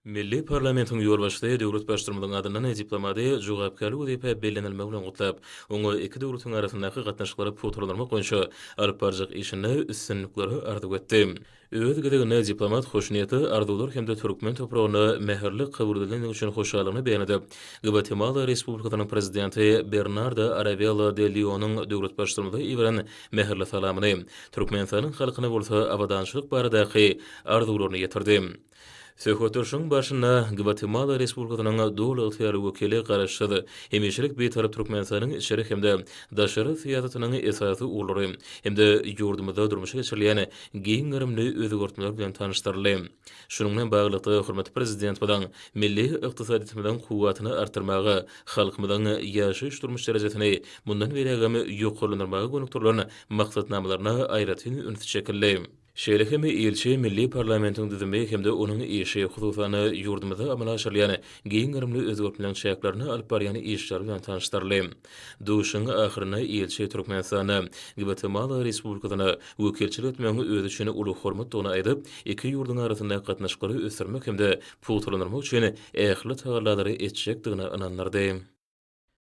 Milli parlamentiň ýolbaşçysy döwlet Baştutanymyzyň adyndan diplomady jogapkärli wezipä bellenilmegi bilen gutlap, oňa iki döwletiň arasyndaky gatnaşyklary pugtalandyrmak boýunça alyp barjak işinde üstünlikleri arzuw etdi. Öz gezeginde diplomat hoşniýetli arzuwlar hem-de türkmen topragyna mähirli kabul edilendigi üçin hoşallygyny beýan edip, Gwatemala Respublikasynyň Prezidenti Bernardo Arewalo de Leonyň döwlet Baştutanymyza iberen mähirli salamyny, Türkmenistanyň halkyna bolsa abadançylyk baradaky arzuwlaryny ýetirdi. Söhbetdeşligiň barşynda Gwatemala Respublikasynyň Doly ygtyýarly wekili Garaşsyz, hemişelik Bitarap Türkmenistanyň içeri hem-de daşary syýasatynyň esasy ugurlary hem-de ýurdumyzda durmuşa geçirilýän giň gerimli özgertmeler bilen tanyşdyryldy. Şunuň bilen baglylykda, hormatly Prezidentimiziň milli ykdysadyýetimiziň kuwwatyny artdyrmaga, halkymyzyň ýaşaýyş-durmuş derejesini mundan beýlägem ýokarlandyrmaga gönükdirilen maksatnamalaryna aýratyn üns çekildi. Şeýle hem ilçi milli parlamentiň düzümi hem-de onuň işi, hususan-da, ýurdumyzda amala aşyrylýan giň gerimli özgertmeleriň çäklerinde alyp barýan işleri bilen tanyşdyryldy. Duşuşygyň ahyrynda ilçi Türkmenistanda Gwatemala Respublikasyna wekilçilik etmegiň özi üçin uly hormatdygyny aýdyp, iki ýurduň arasyndaky gatnaşyklary ösdürmek hem-de pugtalandyrmak üçin ähli tagallalary etjekdigine ynandyrdy.